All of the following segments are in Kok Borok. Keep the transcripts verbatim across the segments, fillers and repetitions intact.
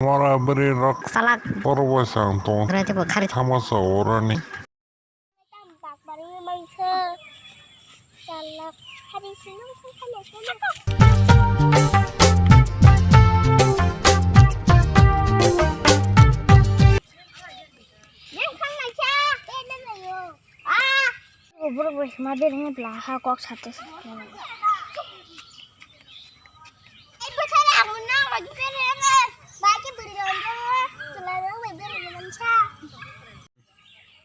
Mora bwrwi rok salak. Borok bai sang tong. Rete bo khari. Thamasa orani. Bakmani mangsa. Salak. Hari sinung sung kano sung. Yang kang naisa. Tena nayo. Ah. Borok bai sima bereng bla ha kok sate sate. Ei bwthara ang nang lagi bereng. Baki bwrwi rong. Chwla rong bai bereng mansa.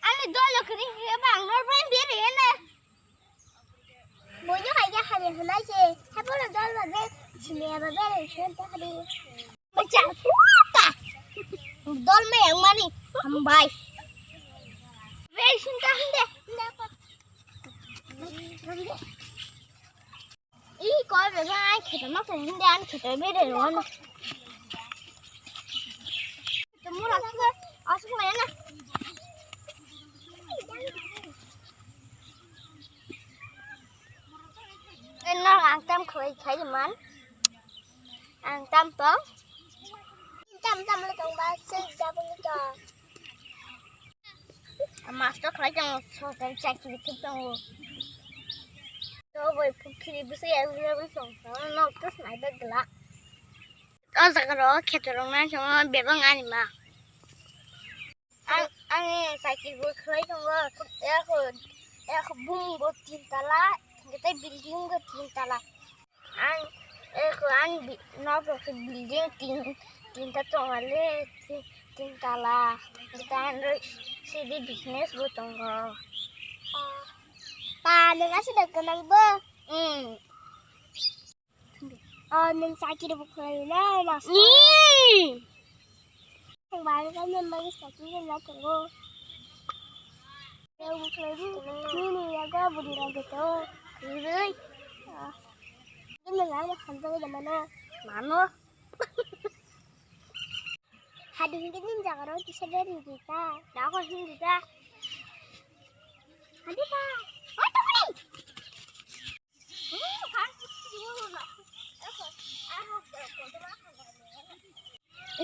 Ani dolo kiri kiri bang nor bai bereng na. Boyo hai ya hai hunai se. Hapolo dolo be sini aba bereng se ta hari. Bacha puta. Dol me yang mani. Hambai. Be sinta hinde. Hinde ko. Hinde. Ih, kol bebang ai kheta ma kheta hinde an kheta bere ron. Temu rasa asuk mana? Enno ang tam khoi khai man. Ang tam tong. Tam tam le tong ba se jabung tong. Master khlai tongo, sorkari chakri khe tongo. Toboi pukhiri bwsai available tong, no to snai bag gla. O jaga ro kheto rok nai tongo bebang ani ma. Ang, ani chakri bo khlai tongo, eko, eko bumung bo tin tala, tei building bo tin tala. Ang, eko, ang bi-, nogo khe building tin, tinta tongo le, tin, tin tala. Kita ang roi sidi business bo tongo. Pa, nang aswk da gwnang bo? Mm. Oh, nang sakiri bo khlai na, mas. Ni. Ang bari ka nang bari sakiri na tongo. Nini yaga budi raja to. Rui. Ini lang hamsa ke mana? Mano. Hadi hingke nin jaga ro kisa beri di ta. Dako hindi ta. Hadi ta. Oh, tokoni.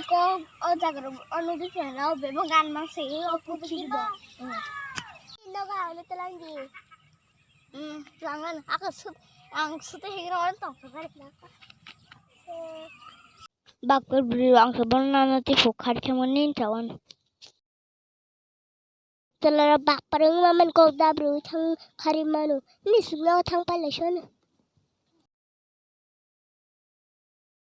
Iko o jaga ro, o nodi kena o bebo gan mang se o pukhiri bo. Noga ano telangi. Hmm, telangan. Ako sut, ang sute higro on tong kare. Bakpar bri ang se bon nana ti phuk khari thangmani tawan. Chwlarok bakpar wngma man kok da bwrwi thang khari mano. Ni sukno thang pailai sono.